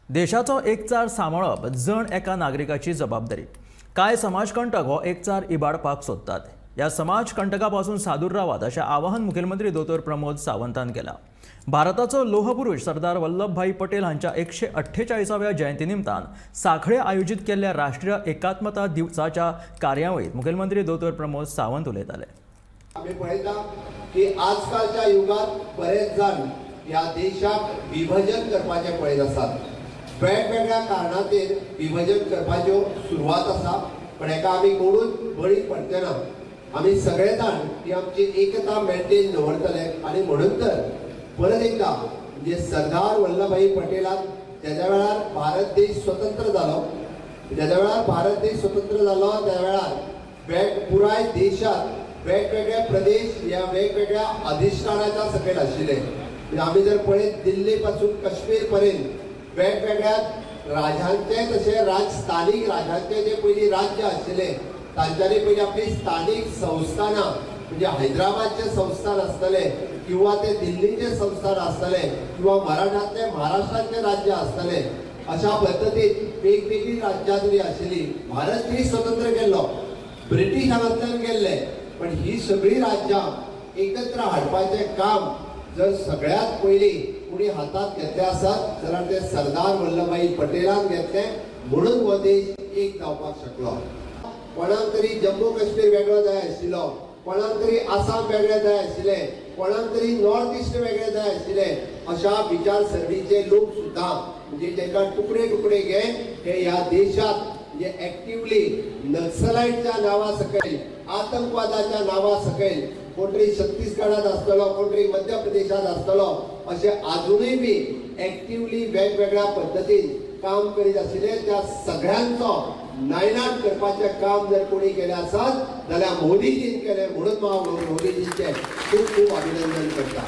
देशाचो एकचार सांबाळप जण एका नागरिकाची जबाबदारी. कांय समाजकंटक हो एकचार इबाडपाक सोदतात. ह्या समाजकंटका पासून सादूर रावात अशें आवाहन मुखेलमंत्री दोतोर प्रमोद सावंतान केलां. भारताचो लोहपुरुष सरदार वल्लभभाई पटेल हांच्या 148व्या जयंती निमतान सांखळे आयोजीत केल्ल्या राष्ट्रीय एकात्मता दिवसाच्या कार्यावळीत मुखेलमंत्री दोतोर प्रमोद सावंत उलयताले. आमी पळयता की आजकालच्या युगात बरेच जाण ह्या देशाक विभजन करपाचें पळयत आसात. वेगवेगळ्या कारणाचेर विभजन करपाच्यो सुरवात आसा, पण हेका आमी कोणूच बळी पडचे ना. आमी सगळे जाण ही आमची एकता मेंटेन दवरतले. आनी म्हणून तर परत एकदा म्हणजे सरदार वल्लभाई पटेलान जेज्या वेळार भारत देश स्वतंत्र जालो, जेज्या वेळार भारत देश स्वतंत्र जालो, त्या वेळार पुराय देशात वेगवेगळे प्रदेश ह्या वेगवेगळ्या अधिष्ठानाच्या सकयल आशिल्ले. म्हणजे आमी जर पळयत, दिल्ली पासून काश्मीर पर्यंत वेगवेगळ्या राजांचे तशें स्थानीक राजांचे जे पयलीं राज्य आशिल्ले, तांच्यांनी पयलीं आपली स्थानीक संस्थानां, म्हणजे हैदराबादचे संस्थान आसतले किंवा ते दिल्लीचे संस्थान आसतले किंवा मराठातले महाराष्ट्राचे राज्य आसतले, अशा पद्दतीन वेगवेगळी राज्यां जरी आशिल्ली, भारत देश स्वतंत्र केल्लो, ब्रिटीश हांगांतल्यान गेल्ले, पण ही सगळी राज्यां एकत्र हाडपाचें काम जर सगळ्यात पयलीं कोणी हातात घेतले आसत जाल्यार ते सरदार वल्लभभाई पटेलान घेतले, म्हणून हो देश एक जावपाक शकलो. कोणाक तरी जम्मू काश्मीर वेगळो जाय आशिल्लो, कोणाक तरी आसाम वेगळें जाय आशिल्लें, कोणाक तरी नॉर्थ इस्ट वेगळें जाय आशिल्लें, अशा विचारसरणीचे लोक सुद्दां, म्हणजे तांकां तुकडे तुकडे घे हे ह्या देशात म्हणजे ऍक्टिवली नक्सलाइटच्या नावा सकयल, आतंकवादाच्या नावा सकयल, कोण तरी छत्तीसगडात आसतलो, कोण तरी मध्य प्रदेशात आसतलो, अशे आजुनूय बी ऍक्टिवली वेगवेगळ्या पद्दतीन काम करीत आशिल्ले, त्या सगळ्यांचो नायनाट करपाचें काम जर कोणी केलें आसत जाल्यार मोदीजीन केलें. म्हणून हांव मोदीजींचें खूब खूब अभिनंदन करता.